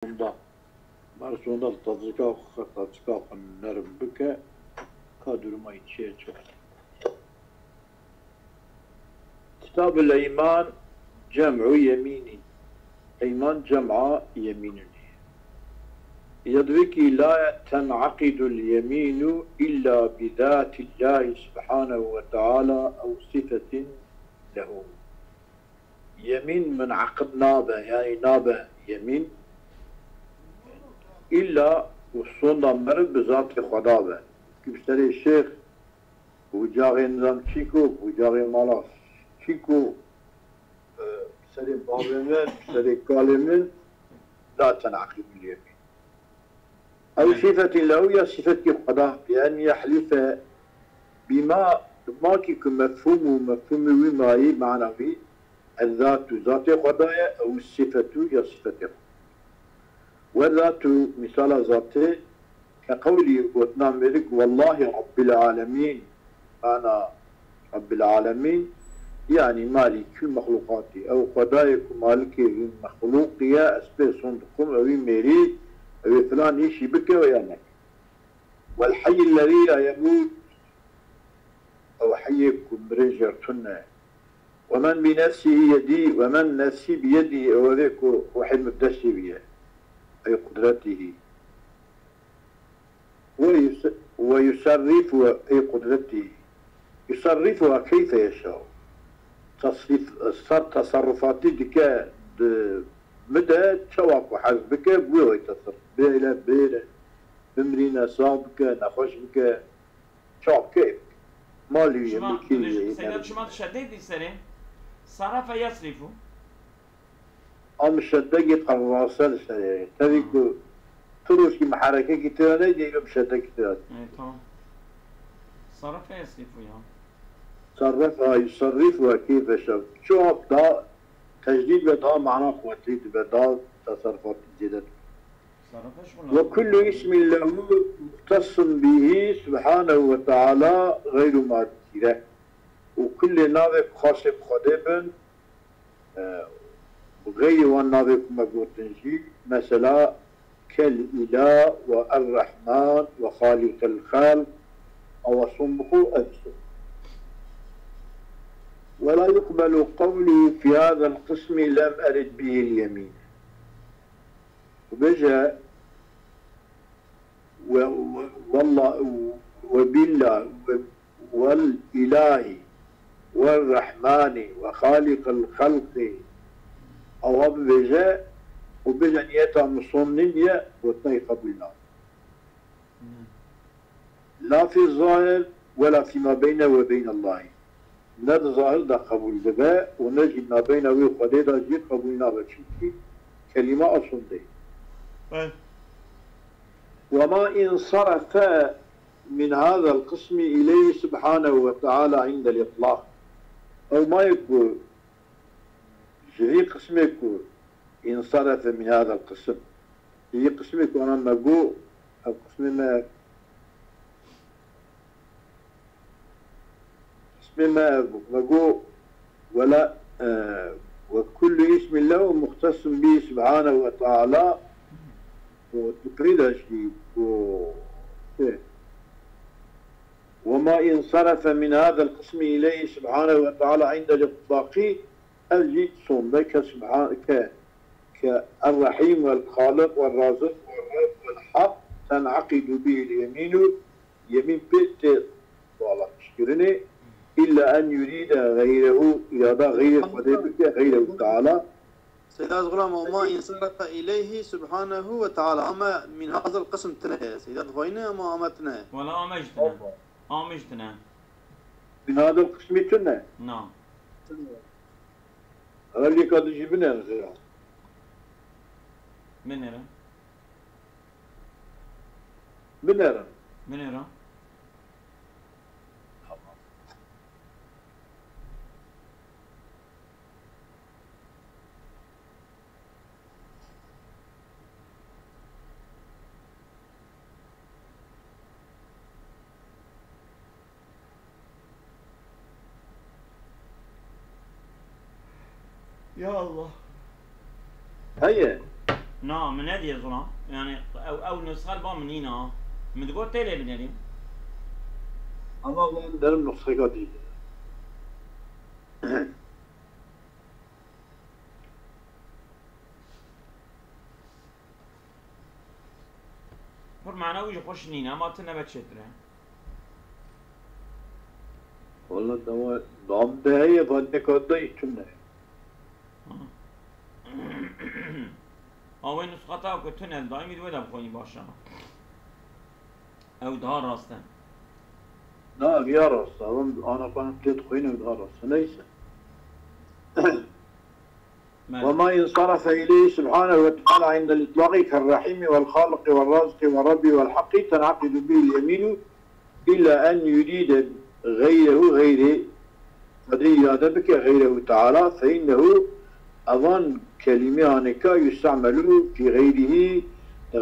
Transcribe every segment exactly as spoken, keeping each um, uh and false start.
Sonda. Mar sonda li tazika xwe, tazika xwe nerm bike, ka duruma wî çi ye, çi ye. Kitab el-Eyman cem'u yemînî. Eyman cem'a yemînî. Yadviki la ten'aqidul yemînu illa bi zatillahi subhanehu ve teala ew sifetin lehu. Yemîn munaqid nabe, yanî nabe yemîn. Îlla û sonda meriv bi zatê Xweda be. Ki bi serê şêx, bi ucaxê nizam çîko, bi ucaxê mala çîko, e, bi serê bavê min, bi serê kalê min, la tenaqîbul yemîn. Ew sîfetî lehu ya sîfetî Xweda, bi en yehlife bîma, bi makî ku mefhûm û mefhûmê wî mayî, mana wî, ez zat û zatê Xweda ye, ew sîfetû ya sîfetê Xweda. We zat û mîsala zatê, ke qewlî gotina mêrik, wellahî Rabbil alemîn, Mana Rabbil Alemîn, yanî Malîkil mexlûqatî. Ew Xwedayê ku Malikê wî mexlûqî ye, ez pê son dikim, ewî mêrî, ewî filan îşî bike ve ya neke. Wel heyyî lezî la yemût, ew heyê ku mirin jê re tune. Ve men bi nefsî yedî, ve men nefsî bi yedî, ew ê ku ruhê min bi destê wî ye. Ey qudretî. Ve yus-, ve yuserrifu, ey qudretî, yuserrifuha keyfe yeşâ. Tasrîf, sar tasarrufatî dike di min de, çawa ku hez bike, bi wê wê tasarruf. Bêle, bêle, bimrîne, sax bike, nexweş bike, çawa bike, ê bike. Malî wî ye, Şima, milkê wî ye, Seyda, şima dişedê dî serê? Sarafe yesrifu. A min şedegê qerrase li serê ye. Tevî ku tu rojkî miherekekî tê de neyê, îro bi şedekî tê de. E, tamam. Sarrafe yesrifu ya. Sarrafa yuserrifu keyfe şa. Çi da tecdîd ve da mana quwetli dibe, da tasarrufatî zêde dibe. Sarrafe şuna. Ve kullu ismin lehu muhtassun bihi subhanehu ve teala gayru ma zikire. Û kulê navê xasê bi Xwedê bin, e, bi xeyrî wan navê ku me gotin jî, mesela, kel îlah ve er-Rehman ve Xalîqil xelq, ewa son bi xwe ev son. Ve la yuqbelu qewlu fî hazel qismî lem erid bihil yemîn. Bêje, we, we, wella, we bîlla, we, wel îlahî, wel rehmanî, we xalîqil xelqî, ewa bibêje û bêje niyeta min son nîn ye, gotinayî qebûl nabe. La fî zahir wela fîma beyne we beynallahî. Ne di zahir de qebûl dibe û ne jî nabeyna wî Xwedê de jî qebûl nabe. Çimkî kelîma eslûn de ye. Bel. Wema înserefe min hazel qismî îleyhî subhanehu ve teala îndel îtlaq. Ew mayê ku ji vî qismê ku înserefe min hazel qism. Ji vî qismê ku ana me got, ev qismê me, qismê me ev bû. Me got, wela, e, ve kullu ismin lehu muhtassun bî subhanehu ve teala. Û tu qîda jî got, e, wema înserefe min hazel qismî îleyhî subhanehu ve teala îndel îtlaqî. Ev jî sonde ke subhan-, ke, ke Er-Rehîm wel-Xaliq wel-Raziq wel-Reb wel-Hak ten'eqîdu bihil yemînu, yemîn pê tê bağlamışkirinê, illa en yurîde xeyrehu, îrada xeyrê Xwedê bike, xeyrehu teala. Seyda ez xulam, ama înserefe îleyhî subhanehu ve teala, ama min hazel qism tine ye. Seyda dixwayne, ama ama tine ye. Wala ama jî tine. Ama jî tine. Min hazel qismî tune. Na. Ev lêka din jî binêrin xêra. Binêrin. Binêrin. Binêrin. Tamam. Ya Allah. Heye. Na, min nediye zilam. Yani ew, ew nusxe li ba min nîna. Min digot tê lê binêrîm. Ama van derim nusxeka dî. Pir mana wî jî xweş nîne, ama tune be çêtir e. Wala dewa, dam de heye, van neka de tune. Ha. A wê nusxata ku tune, daîmî di wê de bixwînî baş e. Ew daha rast e. Na, ev ya rast e. Ew ana xwe tê dixwîne, ew daha rast e. Neyse. Belê. وما انصرف إليه سبحانه وتعالى عند الإطلاق كالرحيم والخالق والرازق والرب والحق تنعقد به اليمين إلا أن يريد غيره، غيري، Xwedê îrade bike, غيره تعالى، فإنه، evan kelîmeyanê ka يستعمل في غيره،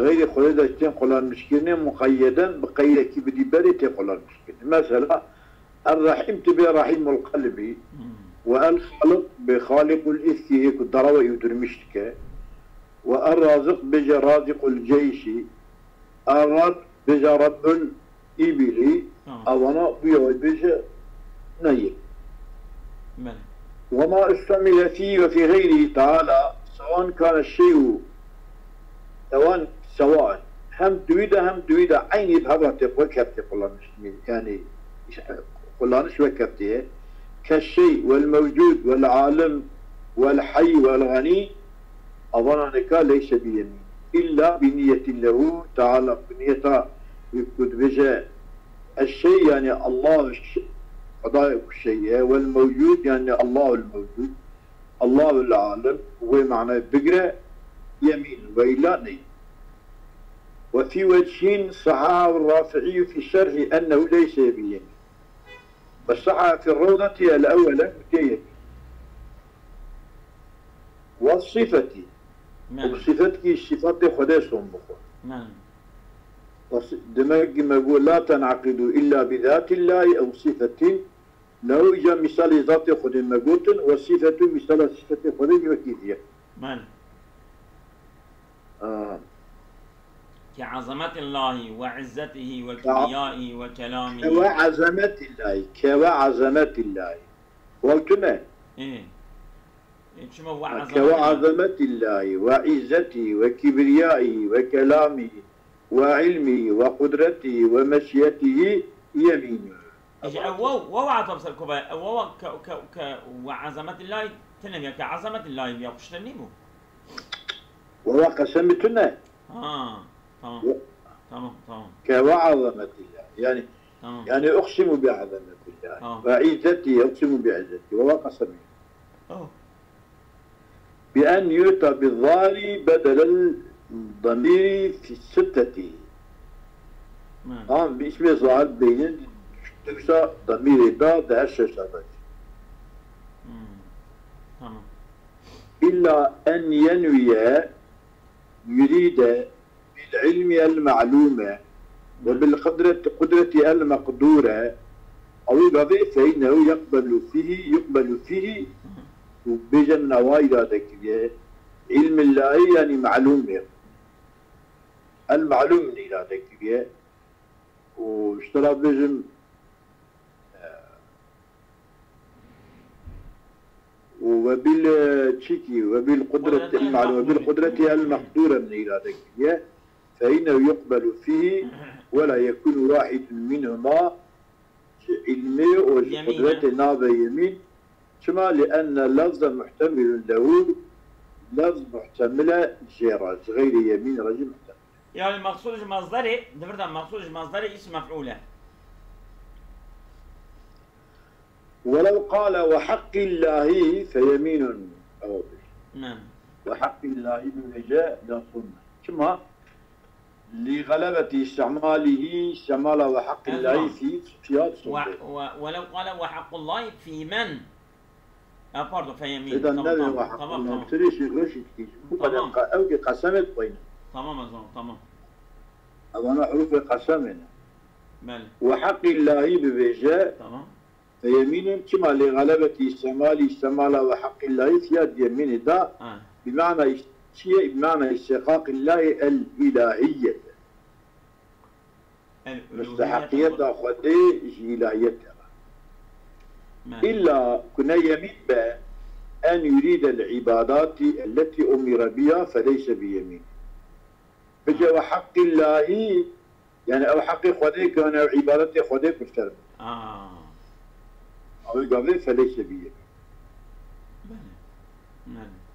غيرê Xwedê de tên xulanmişkirinê, مقيدا، bi qeydekî bidî berê tê xulanmişkirinê. Mesela, الرحيم tibê رحيم القلب، Hmm. و الخالق bê خالق الإفك، yê ku dara we î dirmîş dike، و الرازق bêje رازق الجيش، الرب bêje رب الإبل، Tamam. Evana bûye wê bêje neyê. Belê. وما استعمل فيه وفي غيره تعالى سواء كان الشيء، سواء، سواء، hem di wî de hem di wî de eynî bi hev re tê wek hev tê xulaniştinê. Yani, xulanîş wek hev tê ye. كالشيء والموجود والعالم والحي والغني، avanan eka ليس بيمين إلا بنية له تعالى، bi niyeta wî ku dibêje الشيء، yani Allah, Xwedayê ku şey e, والموجود، yani الله الموجود، الله العالم، wê manayê bigire, يمين، ve îla ney. وفي وجه صححه الرافعي في شرحه أنه ليس بيمين. وصحح في الروضة الأولى ku tê yemîn. والصفة. Belê. Û sifet kî sifatê Xwedê son bixwe. Belê. Demek ki me got لا تنعقد إلا بذات الله أو صفة. Lew îca mîsalê zatê Xwedê me gotin, ve sifetu, mîsala sifetê Xwedê jî wekî vî ye. Belê. Aa. كعظمة الله وعزته وكبريائه وكلامه. Ke ve azametillahî, ke ve azametillahî. Waw tune. Ê. Ê, çima ve Ha, ke ve azametillahî? Azametillahî, ve izzetî, ve kibriyayî, ve kelamî, ve ilmî, ve qudretî, ve meşiyetî yemînî. Îşte ew waw, waw ata ser kovaya, ew wawa ke, ke, ke ve azametillahî tune ya, ke azametillahî ya xuştir nîbû. Wawa qesemî tune. Ha, tamam. Wa- Tamam, tamam. Ke ve azametillahî. Yani, Tamam. Yani, uqsimu bi azametillahî. Tamam. Ve izzetî, uqsimu bi izzetî. Wawa qesemî. Tamam. بأن يؤتى بالظاهر بدل الضمير في الستة. Belê. Tamam, bi ismê zahir beynin, diksa demîrê da di her şeşa da. Hmm. Tamam. إلا أن ينوي يريد بالعلم المعلوم وبالقدرة، قدرة المقدور، أو gavê فإنه يقبل فيه، يقبل فيه، û bêje min ewa îrade kiriye. Îlmillahî, yani malûm e. El malûm min îrade kiriye. Û ji te re bêjim, e, û webil, e, çîkî, webil qudret, Qudret el malûm, webil qudretî el meqdûre min îrade kiriye. فإنه يقبل فيه ولا يكون واحد منهما. Ji îlmê û ji Yemîn e. Qudretê nabe yemîn. Çima? لأن اللفظ محتمل له. Lefz muhtemil e jê re, ji xeyrê yemîn re jî muhtemil e. Yani meqsûd ji mazderê, di vir de meqsûd ji mazderê îsim mef'ûl e. ولو قال وحق الله فيمين. Ew bir. Belê. وحق الله bibêje ya sunne. Çima? لغلبة استعماله استعمال وحق الله في، في هذا. Ve, ve, ولو قال وحق الله في من. Ha, pardon, feyemîn. Êda Tamam, nebe tamam, ve tamam, haqqullah. Tamam. Tirê şî reşî dikî. Bu Tamam. Kadar ka-, ew ki qesemet koyne. Tamam, ezan, tamam. Evana hurufê qesemê ne. Belê. Ve haqqillahî bibêje. Tamam. Feyemînun çima lê galebetî istemali istemala ve haqqillahî fiyat yemînê da. Ha. Bi mana is-, çi ye? Bi mana istihqaqillahî el-îlahiyete. Misteheqiyeta Xwedê ji îlahiyetê re. Îlla ku ne yemîn be, en yurîde l-îbadatî elletî umîre biha feleyse bi yemîn. Bije we heqqillahî, yani ew heqê Xwedê ku, yani ew îbadetê Xwedê ku li ser bike. Ew gavê feleyse bi yemîn.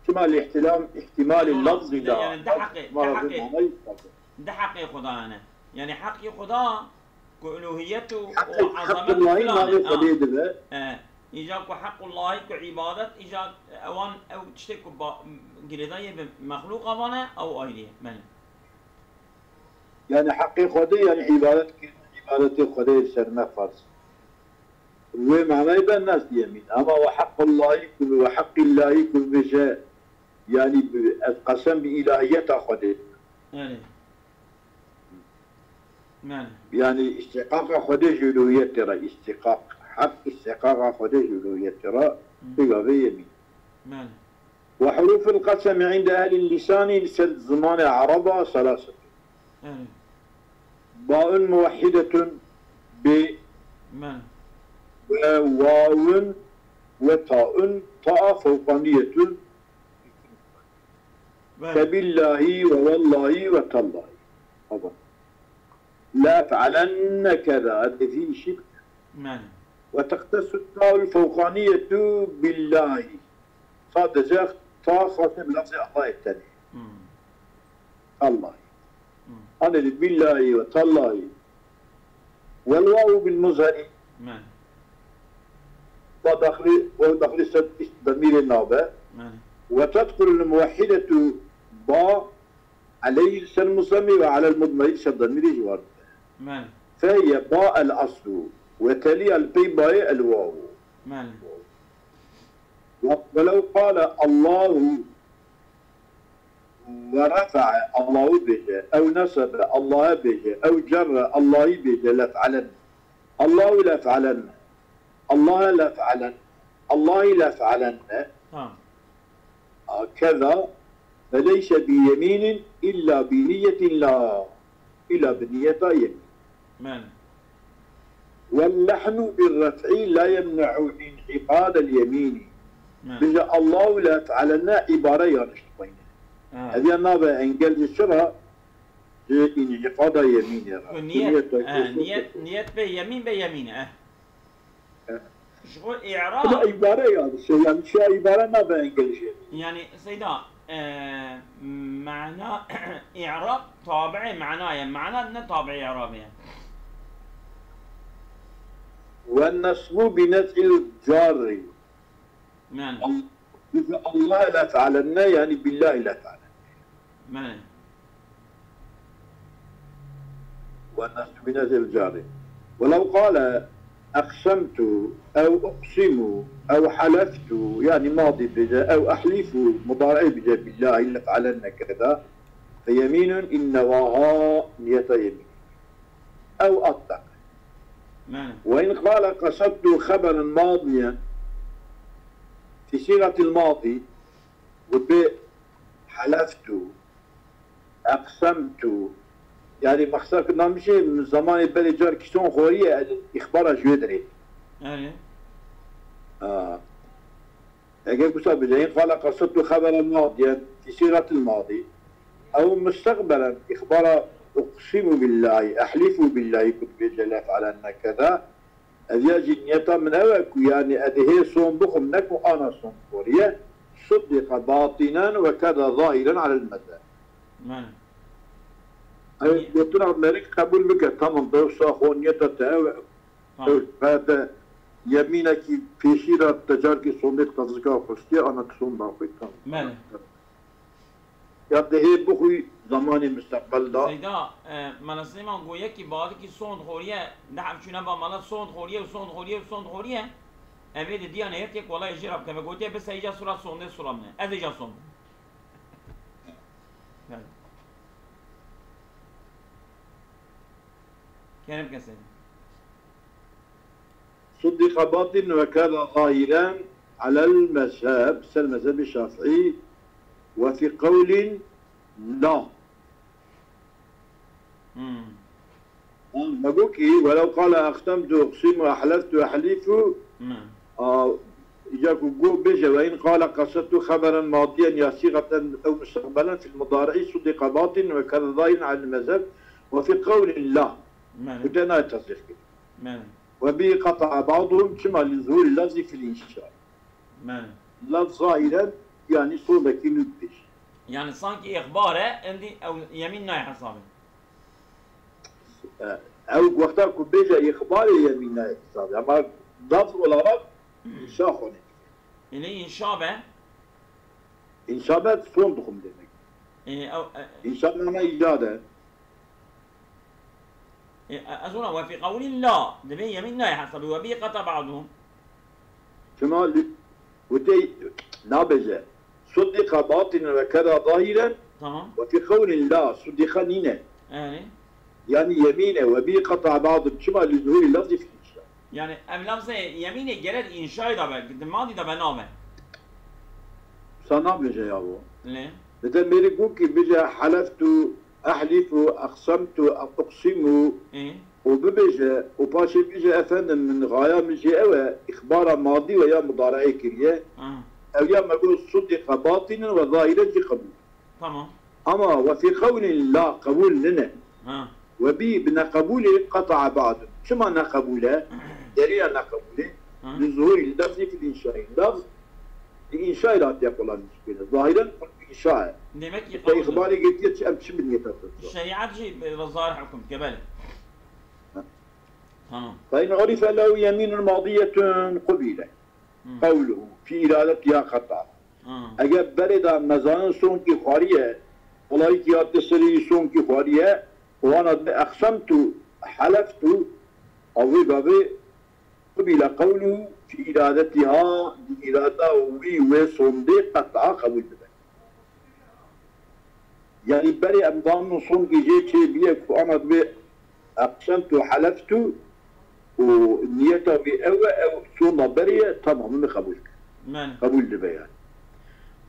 Çima li ihtilam, ihtimalê lafzî da, yani di heqê, di heqê, di heqê Xweda yani. Yani heqî Xweda ku uluhiyet û, û ezamet filan e. Xwedê dibe. E, îca ku hequllahî ku îbadet, îca ewan ew tiştê ku girêdayê bi mexlûqa vane, ew ayrî ye. Belê. Yani heqê Xwedê, yani îbadet kirin, îbadetê Xwedê ser me farz. Wê manayê de nas diyemîn. Ama we hequllahî ku, we heqillahî ku bêje, yani bi-, ez qesem bi îlahiyeta Xwedê. Yani. Yani. Yani îstîqaqa Xwedê ji uluhiyetê re, îstîqaq, heq îstîqaqa Xwedê ji uluhiyetê re, pêka vê yemîn. Yani. Ve huruful qesemi inde ehlil lîsanî, li ser zimanê ereba selasetun. Yani. Baun muwehhidetun bi Yani. Ve wawun ve taun, taa fewqaniyetun. Belê. Febillahî ve wellahî ve tallahî. Baba. La ef'alenne keza, ez vî işî bikim. Belê. Ve textesu ta'ul fewqaniyetu billahî. Sadece ta xasê bi lafzê Allahê tenê. Hmm. Tallahî. Hmm. Anê li billahî ve tallahî. Vel wawu bil muzheri. Belê. Wa daxilî, wa daxilî ser îst demîrê nabe. Belê. Ve tedxulul muwehhidetu ba aleyhi ser musamî ve alel mudmeri ser demîrê jî var. Belê. Fe ye ba el aslu. Ve teliya li pey bayê el wawu. Belê. Ve, velev qale Allahu ve refae, Allahu bêje, ew nesebe, Allah'e bêje, ew cerre, Allahî bêje, lef'alenne. Allahu lef'alenne. Allah'e lef'alenne. Allahî lef'alenne. Tamam. A, keza, feleyse bi yemînin illa bi niyetin la. Îla bi niyeta yemîn. Belê. Wellehnu bir ref'i la yemne'u in'iqadel yemîni. Belê. Bije Allahu la ef'alenne îbare yanlış dixweyne. Ha. Ev ya nabe engel ji çi re? Ji înîqada yemînê re. Ku niyet, niyet, e, niyet, niyet be yemîn be yemîn e. E. Ji xwe î'rab. Ama îbare yani, şey, yani, şey, îbare nabe engel ji yemîn. Yani, Seyda, e, mana, î'rab tabi'ê mana ye. Mana ne tabi'ê i'rabê ye. Ve nesbu bi nef'il carri. Yani. Al-, Biz Allah la tealenne, yani billahi la tealenne. Yani. Ve nesbu bi nef'il carri. Ve lev qale eksemtu ev uksimu ev haleftu, yani madi bije, ev ehlifu, mudari bije, billahi la tealenne keda, fe yeminun innevaha niyeta yemin. Ev attak. Yani. Ve in qale qasadtu xeberen madiyen fi sigatil madi, û bi haleftu, eksemtu. Yani mexsar ki namişe zamanê berê car kîson xoriye, îxbara ji wê dirê. Yani. Ha. Eger wisa bije, in qala qasadtu xeberen madiyen, fi sigatil madi. Ew musteqbelen, îxbara uqsimu billahi, ehlifu billahi, ku dibêje la ef'alenne keda. Ev ya jî niyeta min ew e ku, yani, ez dê hê son bixwim, ne ku ana son xoriye. Suddîqa batinen ve keda zahiren alel mezheb. Yani. Ew gotina merik qebûl bike, tamam, bewsa xwe niyeta te ew e. Tamam. Ew, te yemînekî pêşî re te carkê sondê tezika xustiye, ana tu son daxwî, tamam. Belê. Ya dihê bixwî zamanê misteqbel da. Seyda, e, Mela Silêman got, yekî balikî sond xoriye, di hevçûne ba mela sond xoriye û sond xoriye û sond xoriye. Evê di diya neyetiyek welay jê re bikeve. Gotiye, bi seyca sura sondê sura min e. Ez êca sond. Yani. Kerem ke Seyda. Suddîqa batin ve kâne zahiren alel mezheb, ser mezhebê Şafîî, وفي قول لا. Hmm. Me got ki, ولو قال أقسمت، أقسم، أحلفت، أحلف، Hmm. a, îca ku got bêje, وإن قال قصدت خبرا ماضيا يا صيغة أو مستقبلا في المضارع صدق باطنا وكذا ظاهرا على المذهب وفي قول لا. Mene. Ku te nayê tesdîq kir. Mene. وبه قطع بعضهم، çima لظهور اللفظ في الإنشاء. Mene. Lafz zahiren, yani sondaki nû dibêje. Yani sanki îxbar e, endî ew yemîn nayê hesabê. E, ew wexta ku bêje îxbarê yemîn nayê hesabê. Ama lafz olarak inşa xwe ne. Êlê înşa be. İnşa be son duxum demek. Ê, ew, e, İnşa mana îcad e. ê, e, ez ona وفي قول لا. Divê yemîn nayê hesabê. وبه قطع بعضهم. Çima li, witê nabêje. صدق باطنا وكذا ظاهرا Tamam. وفي قول لا. صدق nîne. Yani. Yani yemîne وبه قطع بعضهم. Çima لظهور اللفظ في الإنشاء. Yani ev lafzê yemînê gerek înşayê de be, di madî de be nabe. Sana bêje ya bu. Lê. Dede mêrî got ki bêje حلفت، أحلف، أقسمت، أقسم. Ê. Û bibêje, û paşê bêje, efendim, min xaya min jê ew e, îxbara madî we ya mudareê kiriye. Ah. Ew ya me got صدق باطنا وظاهرا jî qebûl. Tamam. Ama وفي قول لا qebûl nine. Ha. وبه bi neqebûlê قطع بعضهم. Çima neqebûl e? Derîna neqebûlê. Ha. لظهور اللفظ في الإنشاء. Lafz di înşayê de hatiye qolanî kiriye. Zahiren bi înşa e. Demek ki Te îxbarê girtiye çi, em çi biniyeta xwe. Şeriat jî bi zahir hukm dike, belê. Ha. Tamam. فإن عرف له يمين ماضية قبل Hmm. قوله في إرادتها قطعا. Ha. Eger berê de mezanin sonkî xwariye, olayî ki hatiye serî sonkî xwariye, û ana dibê أقسمت، حلفت، ew vê gavê قبل قوله في إرادتها، di îrada wî wê sondê قطعا qebûl dibe. Yani berê em zanin sonkî jê çêbiye ku ana dibê أقسمت، حلفت û niyeta wî ew e, ew sonda berê ye, tamam, min qebûl kir. Mene. Qebûl dibe yani.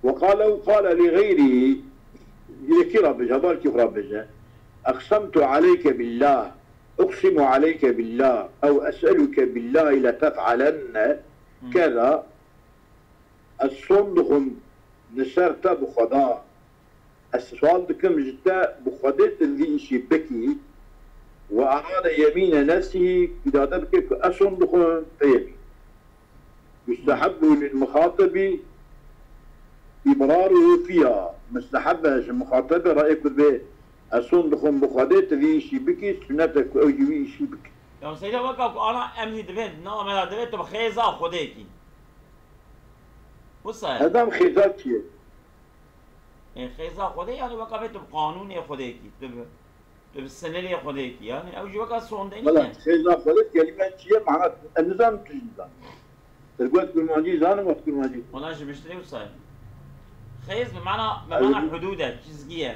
وقال، قال لغيره، yekî re bêje, balkî xwe re bêje. أقسمت عليك بالله، أقسم عليك بالله، أو أسألك بالله لتفعلن Hmm. كذا. Ez son dixwim li ser te bi Xweda. Ez sual dikim ji te bi Xwedê tu vî îşî bikî. وأراد يمين نفسه، îrade bike ku ez son dixwim te yemîn. يستحب للمخاطب إبراره فيها. Musteheb e ji muxatebê re ê ku dibê ez son dixwim bi Xwedê tu vî îşî bikî, sunet e ku ew jî wî îşî bike. Ya Seyda, weka ku ana em jî divê, na me de divê tu bi xêza Xwedê kî. Wisa ye. Edam xêza çi ye? Ê, xêza Xwedê yani weka vê tu bi qanûnê Xwedê kî, tu bi, tu bi sinirê Xwedê kî. Yani ew jî weka sondê Wala nîne. xêza Xwedê kelîme çi ye? Mana ez nizanim tu jî nizanî. Tu got kurmancî zanim, wet kurmancî. Wala ji miştirê wisa ye. Xêz bi mana, bi mana hudûd e, çizgî ye.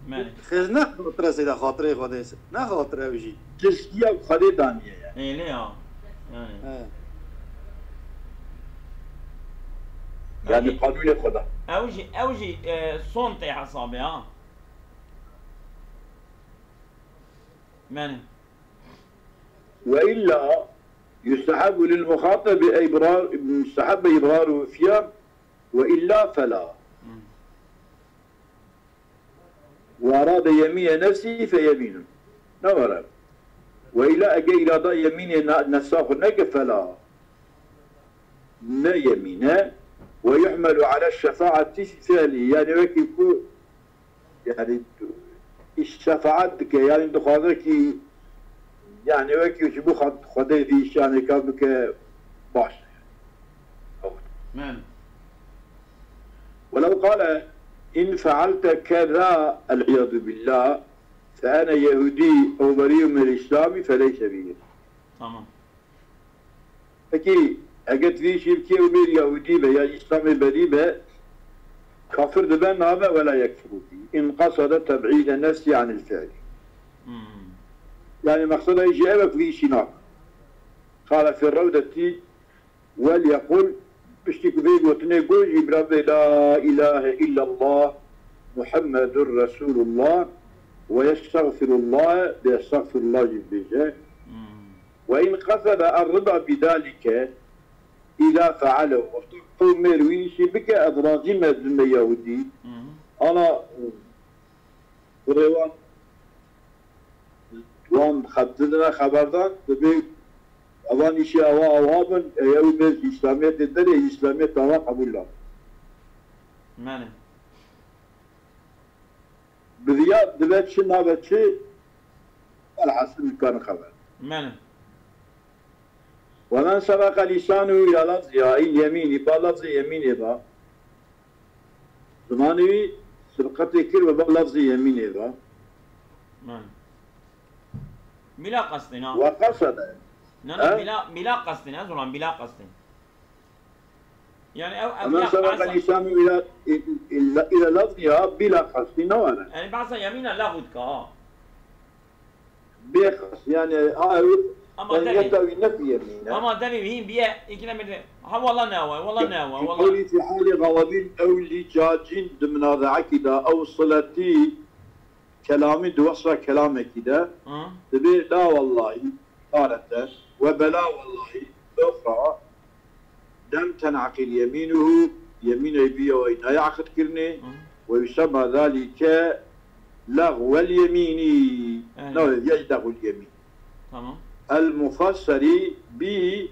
Mene. Xêz ne xatir e Seyda, xatirê Xwedê se. Ne xatir ew jî. Çizgiya Xwedê daniye yani. Ê, lê ya. Yani. He. Yani qanûnê Xweda. Ew jî, ew jî e, son tê hesabê ha. Mene. وإلا يستحب للمخاطب إبرار، مستحب إبراره فيها، وإلا فلا. Hmm. وأراد يمين نفسه فيمين. Ne were. وإلا eger îrada yemînê na-, nefsa xwe neke fela. Ne yemîne. ويحمل على الشفاعة في فعله. Yani wekî ku, yani, şefaat dike, yani dixwaze ki, yani wekî ji bo Xwe-, Xwedê vî îşanê ka bike baş. Men. ولو قال إن فعلت كذا العياذ بالله فأنا يهودي أو بريء من الإسلام فليس بي. Tamam. Peki, eger vî şirkê û bir Yahudî be ya Îslamê berî be, kafir dibe, nabe, ولا يكفر به إن قصد تبعيد نفسه عن الفعل. Hmm. Yani meqseda jî ev e ku vî işî nake. قال في الروضة وليقل Piştî ku vê gotinê got jî, bira vê la ilahe illallah Muhammedur Resulullah ve yestexfirullah, bi estexfirullah jî bibêje. Hmm. Ve in qasede er-rida bidalike, îza fealehu. Ew mêr wî îşî bike, ez razî me, ez bime Yahudî. Hmm. Ana kurê wan, wan xebitine xeberdan, dibê evan îşî ewa ewa bin, ew mêr ji Îslamiyetê derê, Îslamiyet ewa qebûl nakin. Mene. Bi viya dibe çi nabe çi, elhasil nikarin xeber. Mene. Ve men sebeqe lîsanuhu ila lafzî, ya, il yemînî, ba lafzê yemînê ba. Zimanê wî sibqetê kir ve ba lafzê yemînê ba. Mene. Bila qestê, na. Ve qesede. Na, na, he? Bila, bila qestê, ne, zoran bila qestê. Yani ev, ev Hemen ya sebebe behsa lîsanû îla, îla, îla lafzî ya bîla qestî ne were. Yani behsa yemîna lexû dike ha. Bê qest, yani, ha, ew, Ama yani, devê. Yeta wî ne ku yemîn e. Ama devê hîn biye, îkine bir de, ha, wala ne wa, wala ne wa, wala. Qewlî fî halî xawabîn ew lîcacîn di munazaekî de, ew siletî, kelamî di wesfa kelamekî de Hı. dibê la wellahî tarete we bela wellahî uxra lem tenaqid yemînuhu, yemînê bî ya wî nayê aqidkirinê Hı. we yusema zalike lexwel yemînî. Evet. Navê viya jî lexwel yemîn. Tamam. El mufasseri bî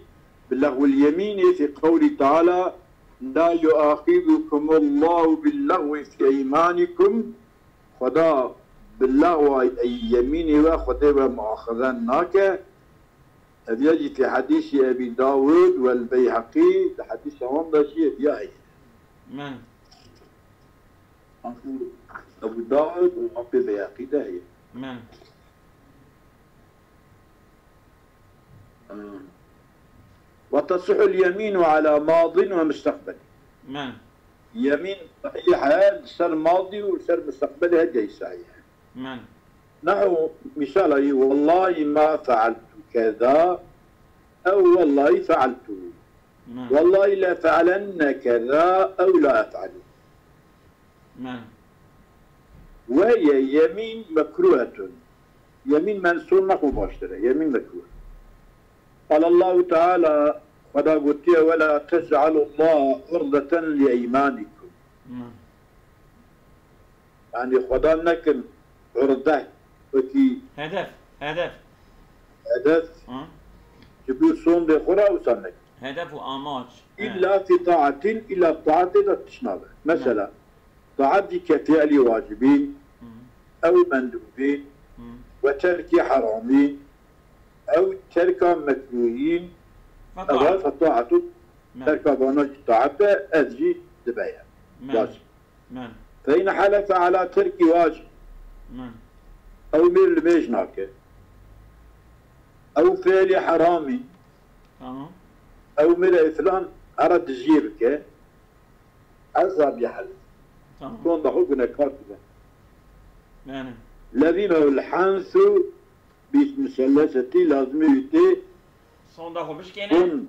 bi lexwel yemînî fî qewlî teala la yuaxizukumullahu billexwi fî eymanikum. Xweda bi lexwa yemînê we Xwedê we muaxize nake. Ev ya jî fî hedîsî Ebî Dawud wel Beyheqî, di hedîsa wan de jî ev ya heye. Men. Anku Ebû Dawud û Ebî Beyheqî de heye. Men. Ve tesihul yemînu ala madin ve mustaqbel. Men. Yemîn sahîh e, li ser madî û li ser mustaqbelê hediye sahîh e. Men. Nehu, misala yî, wellahî ma fealtu keza, ew wellahî fealtu. Men. Wellahî le fealenne keza, ew la ef'alu. Men. Ve hiye yemîn mekruhetun. Yemîn mensûr nexwe baştir e. Yemîn mekruh. Qal Allahu Teala, Xweda gotiye, "Ve la tec'alullaha urdeten li eymanikum." Men. Yani Xweda nekin urde, wekî Hedef, hedef. hedef Hı? ji bo sondê xwe re wisa nekin. Hedef û amaç. Evet. İlla fi taatin, illa taatê de tişt nabe. Mesela, taat jî ke fiilî wacibîn, Hı. ew mendûbîn, Hı. ve terkî heramîn, ew terka mekruhîn, Ve ev taat. Fe taatun, Men. terka vana jî taat e, ev jî dibe ye. Men. Wacib. Men. Fe in helefe ala terkî wacib. Men. Ew mêr limêj nake. Ew fiilî heramî. Tamam. Ew mêr ew filan hera diziyê bike. Eza bî hel. Tamam. Sonda xwe gunekar dibe. Yani. Lezîme ul hensu bi musellesetî lazimî wî tê. Sonda xwe bişkêne. Son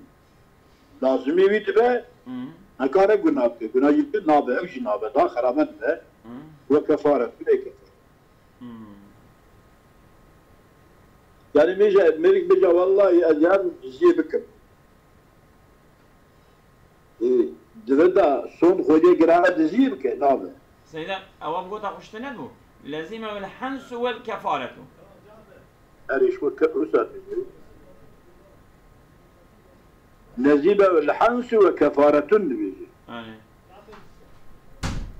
lazimî wî dibe. Hı. Nekare gunah bike. Gunah jî nabe, ew jî nabe. Daha xerabe dibe. Hı. Ve kefaret. Bê kefaret. Hmm. Yani mêje, mêrik bêje, "Wellahî ez yan diziyê bikim." Ê, dibe da son xwediyê girana diziyê bike, nabe. Seyda, ewa bi gota xwe ji te nebû. Lezîme vel hensu vel kefaretu. Erê, ji xwe ke-, wisa dibêje. Lezîme vel hensu ve kefaretun dibêje. Erê.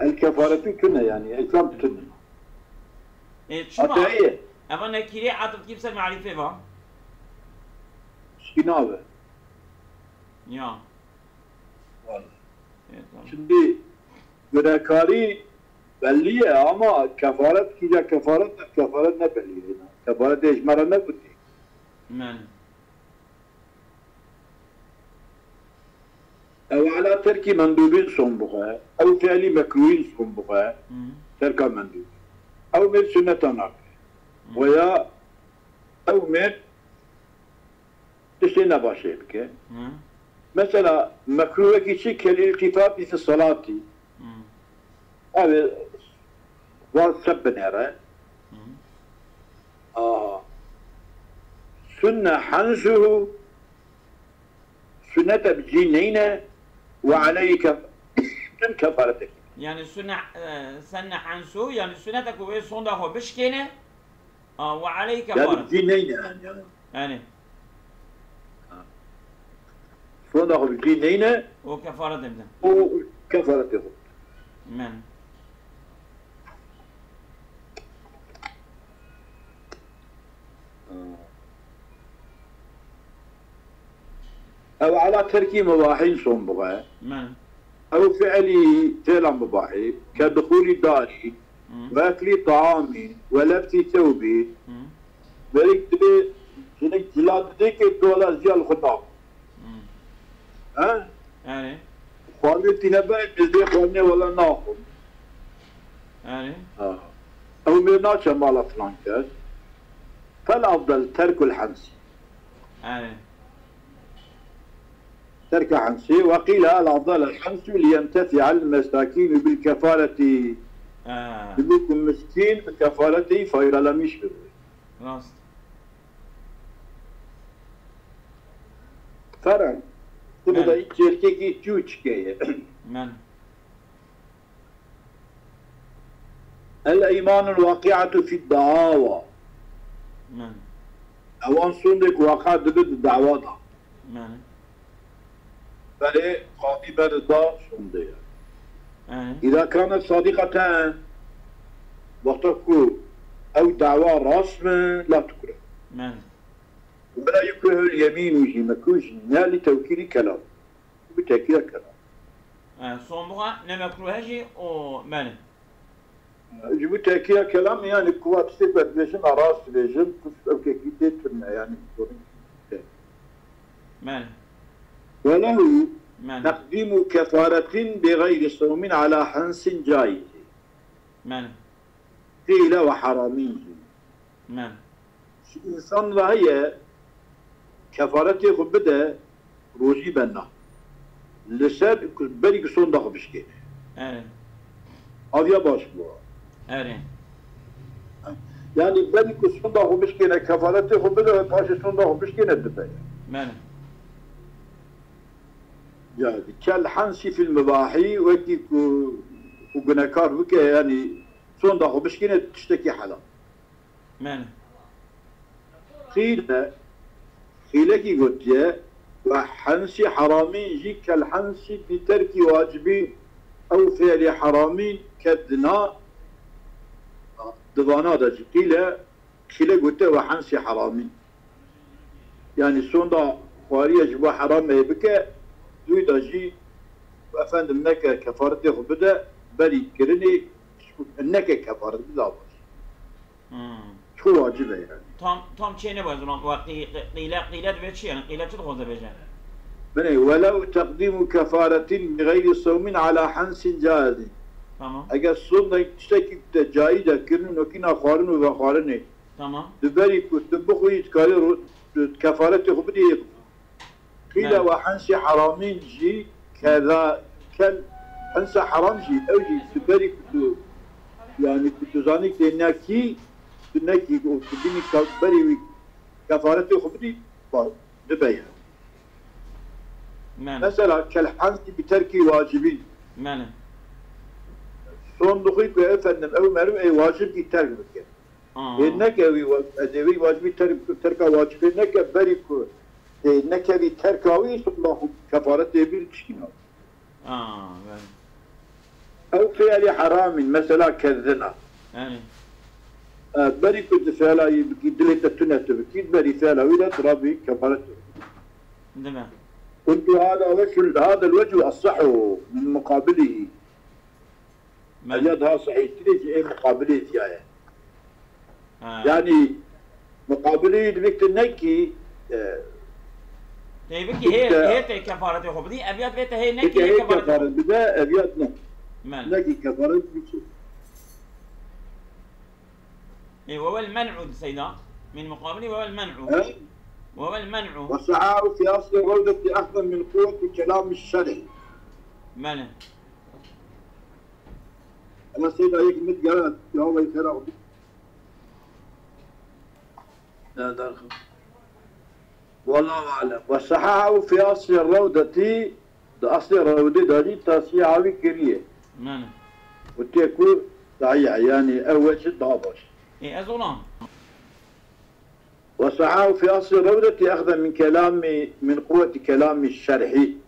El kefaretun tune yani, ekram tune. E, çima? Ata heye. Eva nekîrê atf dikî ser marîfê va? Şî nabe. Ya. Vallahi. E, tamam. Şimdi günekarî belli ye ama kefaret, kîja kefaret, kefaret ne belli ye. Kefaret hêj me re ne gotî. Men. Ew ala terkî mendûbîn son bixwe, ew fiilî mekruhîn son bixwe, Hı. terka mendûbîn. Ew mêr sunneta nake. Hı. Veya ew mêr tiştê nebaşê bike. Hı. Mesela, mekruh wekî çi? Kel iltifati fi salati. Hmm. Ev ê van se binêre. Hmm. Aa. Sünne hensuhu, sünnete bi cî neyne ve aleyhi kef-, tüm kefaretek. Yani sünne, e, sünne hensu, yani sünnete ku wê sonda xwe bişkêne, a, ve aleyhi Yani kefaret. Cî neyne yani. Yani. Yani. Sonda xwe bi cî neyne. O kefaret bidin. O kefaret bidin. Men. Ew ala terkî mubahîn son bixe. Men. Ew fiilî fêlan mubahî, ke dixulî darî, Hmm. ve eklî taamî, ve lebsî thewbî. Hmm. Berî dibê jinik cila didê ke dola ziya li xwe naxwe. Hmm. He? Yani. Xwarinê tîne berê, ez dê xwarinê wele naxwim. Yani. Ha. Ew mêr naçe mala filan kes. Fel afdal terkul hemsî. Yani. Terka hemsî. Ve qîle el afdal el hemsî li yentefia el mesakînu bil kefaretî. Ha. Dibû ku miskîn bi kefaretî faydalanîş bibe. Rast. Feren. Tu bi de çêlkekî çûçikê ye. Men. El eymanul waqi'atu fid da'awa. Men. Ewan sondek waqe dibe di dawa da. Men. Belê qadî berda sonde ye. Ee. Îza kanet sadiqeten, wexta ku ew dawa rast be, la tukure. Men. Wela yukrehul yemînû jî mekruh jî ne li tewkîdî kelam. Bi tekîya kelam. E, son buxa ne mekruh e jî o men. Ji bo tekîya kelam, yani ku va tiştê ku ez dibêjim, a rast dibêjim, ku ew kekî tê tune, yani. Men. Welehu Men. teqdîmu kefaretin bi gayri sewmin ala hensin caiz. Men. Qîle ve heramîn jî. Men. Ji însan re heye kefaretê xwe bide, rojî bena. Li ser ku berî ku sonda xwe bişkêne. Erê. Aviya baş bû. Erê. Yani berî ku sonda xwe bişkêne, kefaretê xwe bide, paşê sonda xwe bişkêne dibe. Men. Yani kel hensî fil mibahî, wekî ku, ku gunekar bike, yani sonda xwe bişkêne tiştekî helal. Men. Qîle, qîlekî gotiye, ve hensî heramîn jî kel hensî bi terkî wacibîn ew fiilî heramîn ke dina, di vana de jî qîle, qîle gote ve hensî heramîn. Yani sonda xwariye ji bo heramê bike, dûy de jî efendim neke kefaretê xwe bide, berî kirinê neke kefaret bide baş. Hmm. Çi wacib e yani. Tam, tam çê nebû ez, wa qî-, qî-, qîle, qîle dibe çi yani? Qîle çi dixwaze bêje? Binê, welew teqdîmu kefaretin bi gayri sewmin ala hensin caizin. Tamam. Eger sondek tiştekî te caiz e kirin, wekî na xwarin û vexwarinê. Tamam. Di berî ku tu bixwî, dikarî ro-, tu kefaretê xwe bidî, yê bixwî. Qîle Evet. ve hensî heramîn jî keza kel hensa heram jî, ew jî di berî ku tu, yani ku tu zanî tê nekî, tu nekî û tu bînî ka-, berî wî kefaretê xwe bidî, ba-, dibe ye. Mene. Mesela kel hensî bi terkî wacibîn. Mene. Son dixwî ku efendim ew meriv ê wacibkî terk bike. Aa. Ê nekevî wa-, ez ê wî wacibî ter-, terka wacibê neke, berî ku ê nekevî terka wî, sonda xwe kefaretê bî tişkî nabî. Aa, belê. Ew fiilî heramîn, mesela ke zina. Belê. E, berî ku tu fiila yî bikî, dilê te tune tu bikî, berî fiila wî de tu rabî kefaret tu. Dime. Qultu hada wecihul, hada el-wecihul asahhu min muqabilihi. Mene. Ev ya daha sahîhtirê ji ê muqabilê diya ye. Ha. Yani muqabilê divê tu nekî, e, Tê bikî hê, işte, hê tê kefaretê xwe bidî, ev ya divê te hê nekî, peki hê hê kefaretê xwe kefaret bide, ev ya ne. Mene. Nekî kefaret biçî. Ê, wewel men'u di seyda. Min muqabilî wewel men'u. He? وهو المنع. وصححه في أصل الروضة أخذا من قوة كلام الشرح. Belê. Ama Seyda yek mit gelen ya ve kera. Wallahu alem. Ve sahahu fi asli ravdeti, di asli ravdê de jî tasî awî kiriye. Belê. Û tê ku sahîh, yani ew wecî daha baş. Ê, ez olam. Ve sahahu fi asli ravdeti axde min kelami, min kuvveti kelami şerhi.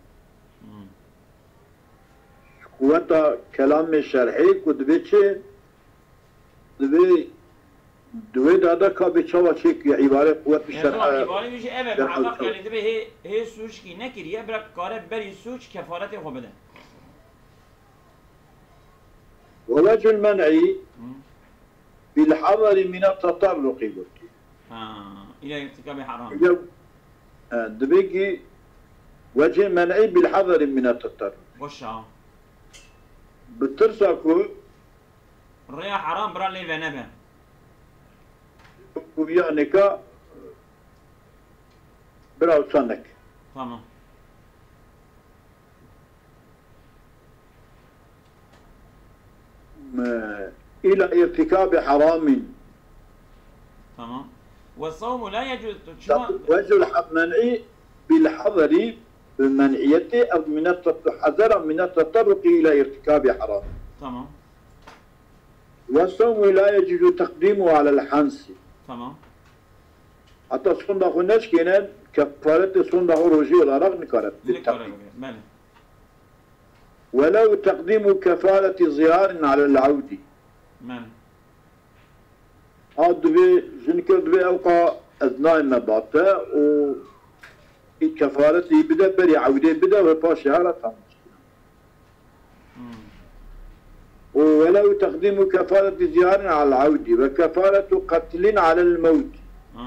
Hmm. Kuvveta kelamê şerhî ku dibê çi? Dibê, di wê de de ka bê çawa çêkiriye îbare quwet bi Ê, şerhe. Îbare wî jî ev e, şerha muheqeq çawa. Yani dibê hê, hê sûcikî nekiriye, bira kare berî sûc kefaretê xwe bide. Ve vecul men'i Hı. bil hazari mine tatarruqî gotî. Ha, ila irtikabê heram. Ya, e, dibê ki vecê men'i bil hazari mine tatarruq. Boşa. Bi tirsa ku Rêya heram bira lê venebe. Kuviya neka bira wisa nek. Tamam. Me, ila irtikabi haramin. Tamam. Ve savmu la yecuz. Çima? Vecul ha-, men'i bil hazari, bi men'iyeti ev mine tat-, hazara mine tatarruqi ila irtikabi haram. Tamam. Ve savmu la yecuzu takdimu alel hansi. Tamam. Heta sonda xwe neşkêne, kefaretê sonda xwe rojî olarak nikare. Nikare bike. Belê. Welew teqdîmu kefareti ziyarin alel awdî. Belê. Ha dibê, jinike dibê ewqa ez nayme bate û î kefaretê bide, berî ewdê bide ve paşê hara tamam. Hmm. Û welew teqdîmu kefareti ziyarin alel awdî ve kefaretu qetlin alel mewt. Hmm.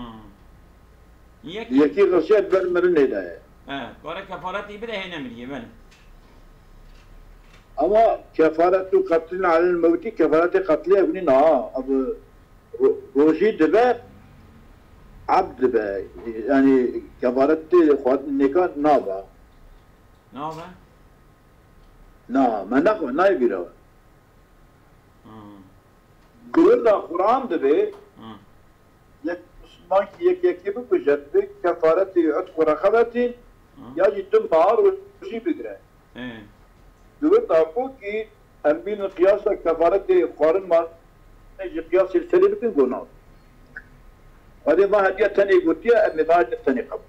Yek. Yekî xirşet ber mirinê de ye. Evet. Kare kefaretî bide hê nemiriye, belê. Ama kefaretu qetlin alel mewtî, kefaretê qetlê ev nîn ha. Abi ro-, rojî dibe, abd dibe. Yani kefaretê xwarinê neka nabe. Nabe? Na, me naxwe, nayê bîra we. Hmm. Di wir de Quran dibê, Hmm. yek Musliman ki yek yekê bikuje, dibê kefaretê itqu reqebetîn, Hmm. ya jî du mah rojî bigire. Ê. Di wir de ku ki em bînin qiyasa kefaretê xwarin ma, em jî qiyasê li serê bikin, got na. Erê, ma hediya tenê gotiye, em ê ma hediya tenê qebûl.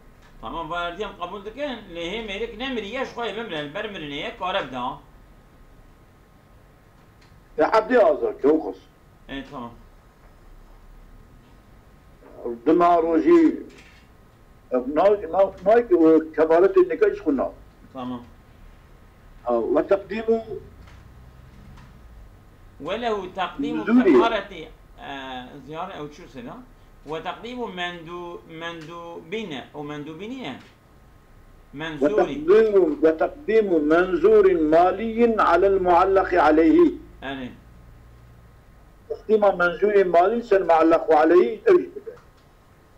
Tamam, va herdiyem qebûl dikin, lê hê mêrik nemiriye, ji xwe yê bimire, li ber mirinê ye, kare bide. Ya ebdê azar ke, o qas. Ê, tamam. Dima rojî, na, na, na ki o kefaretê neka ji xwe na. Tamam. Ha, ve teqdîmu Ve lehu teqdîmu Nuzûrî. Kefareti, e, ziyare ew çû sena. Ve teqdîmu mendu-, mendubine, o mendubine. Menzûrî. وتقديم، وتقديم منزور مالي على المعلق عليه. Yani. Teqdîma menzûrî malî ser muallaq aleyhî ew jî dibe.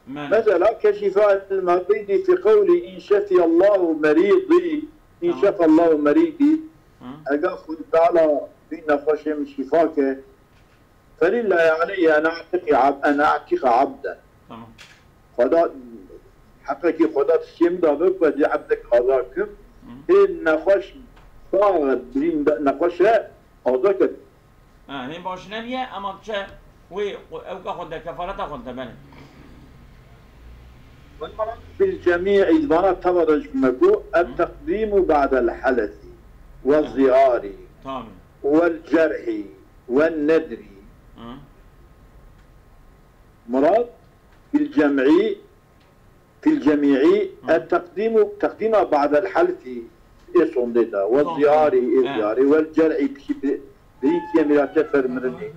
Men. Mesela, keşifa el-merîdî fi qewlî in şefiya Allahu merîdî, in Tamam. şefa Allahu merîdî, Hı. Ega Xwedê Teala vî nexweşê min şîfa ke, felillahi aleyye en a'tiqi ab-, en a'tiqa abden. Tamam. Xweda, heqekî Xweda tiştê min dabe ku ez ê ebdek azad kim. Hê nexweş sax e, birî min de nexweş e, azad ke. Ha, hê baş nebiye, ama çe wê, ewka xwe de, kefareta xwe de, belê. والمراد في الجميع، îdvana teva de ji me got, التقديم بعد الحلث والزيار Tamam. والجرح والندر. Hı. Murad في الجمع، في الجميع، التقديم، تقديم بعد الحلث ê sondê de، والزيار ê ziyarê، والجرح piştî bi-, birî kiyê mîrate ber mirinê،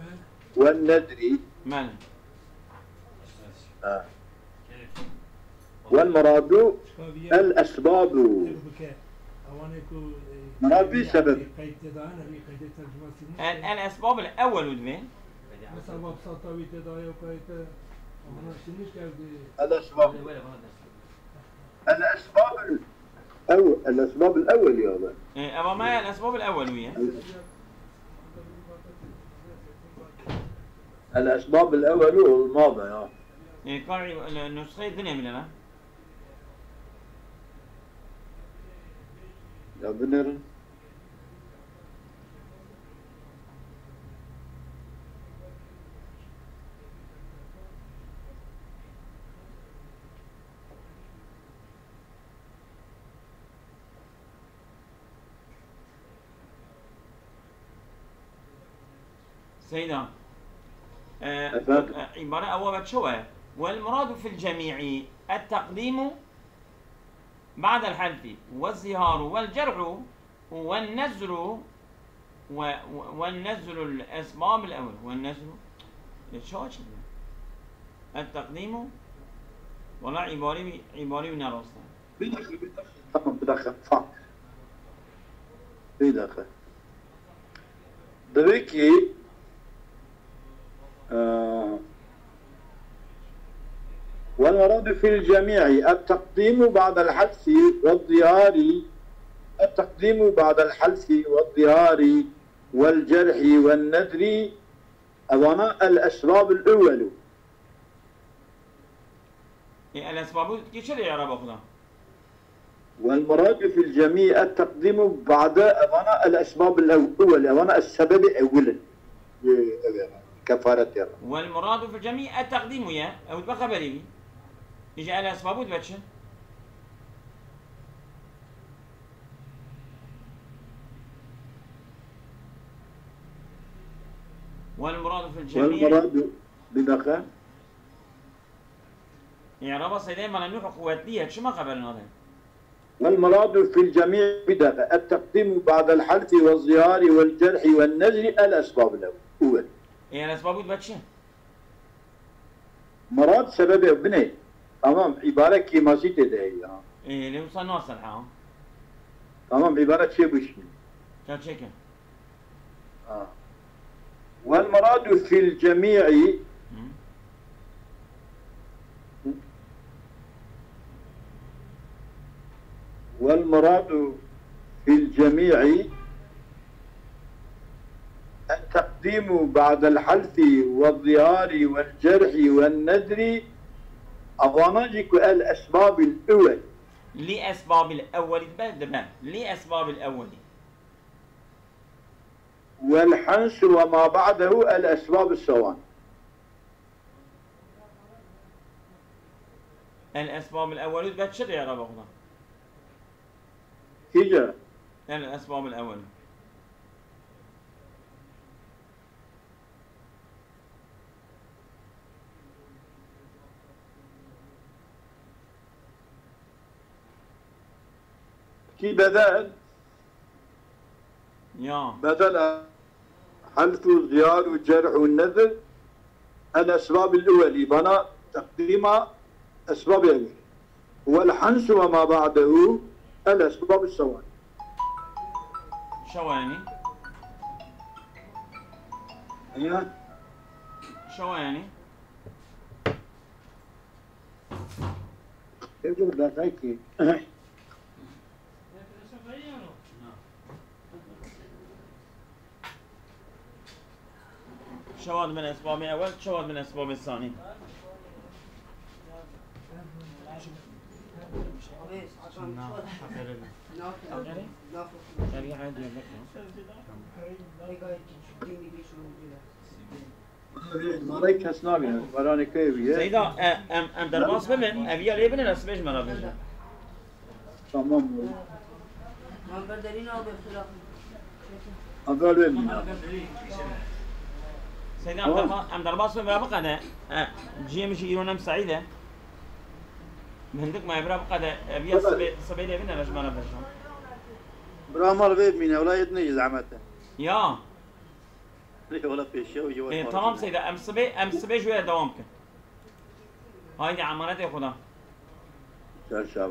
والندر. Men. Ha. والمراد الأسباب. Murad bi sebeb. El, el esbab el ewwelu divê. الأسباب. الأسباب ال-، أو-، الأسباب الأول يا ولد. Ê, eva me el esbab el ewel wî ye. الأسباب الأول olmadı ya. Ê, karî, e, nusxeyê dinê bine me. Ya binerin. Seyda. E, Efendim? E, îbare ewa ve çi we? والمراد في الجميع التقديم بعد الحذف والظهار والجرح والنذر و-، و-، والنذر الأسباب الأول. والنذر. E, çawa çi dibe? التقديم. Wala îbarî wî, îbarî wî ne rast e. Bir dakika, bir dakika. Tamam, bir dakika. Tamam. Bir dakika. Demek ki, e, والمراد في الجميع التقديم بعد الحذف والظهار، التقديم بعد الحذف والظهار والجرح والنذر، أظن الأسباب الأول. E, el esbabu dikî çi li Araba xwe da? والمراد في الجميع التقديم بعد أظن الأسباب الأول، أظن السبب أولا. Ev e, kefaret ya. والمراد في الجميع التقديم ye. Ew dibe xeberî wî. Îja el esbabu dibe çi? والمراد في الجميع. والمراد، bir dakika. Îraba Seydê Mela Nuh quwetlî ye, çima xeber nade? والمراد في الجميع, bir dakika, التقديم بعد الحذف والظهار والجرح والنذر الأسباب الأول. Ê, el esbabu dibe çi? Murad sebebê binê. Tamam, îbare kêmasî tê de heye ya. Ê, lê wisa nasin ha. Tamam, îbare çê bişî. Çaçêkin. Ha. والمراد في الجميع. Hı. والمراد في الجميع التقديم بعد الحذف والظهار والجرح والنذر. Avana jî ku الأسباب الأول. لأسباب الأول dibe, dibe. لأسباب الأول. والحنث وما بعده الأسباب الثواني. الأسباب الأول dibe çi diye Araba xwe da? Kîja? الأسباب الأول. Kî bedel? Ya. بدل حذف وظهار وجرح ونذر الأسباب الأول, bana تقديم أسباب أول. والحنث وما بعده الأسباب الثواني. Şewa yani. Ya. Şewa yani. Dur, dakika. Şewa dibe esbabê ewel, şewa dibe esbabê sanî. Na, haberi ne? Haberi? Şeriya hediye bakma. Marayê kes nabîne, baranê keyê bîye. Seyda, e, em, em derbas bibin, ev ya lê binin, ez sibê ji me re bêjim. Tamam. Haber vermeyeyim. Seyda, em derba-, em derbas bibin, bira biqede. E, ciyê min jî îro nem Seîd e. Min hindik me, bira biqede, ev ya sibê, sibê lê binin, ez ji me re bêjim. Bira mal vê bimîne, wela yê dinê jî zehmet e. Ya. Wala pêşiya û yê Ê, tamam Seyda, em sibê, em sibê ji wê dewam kin. Haydi, emanetê Xuda. Çarşamba.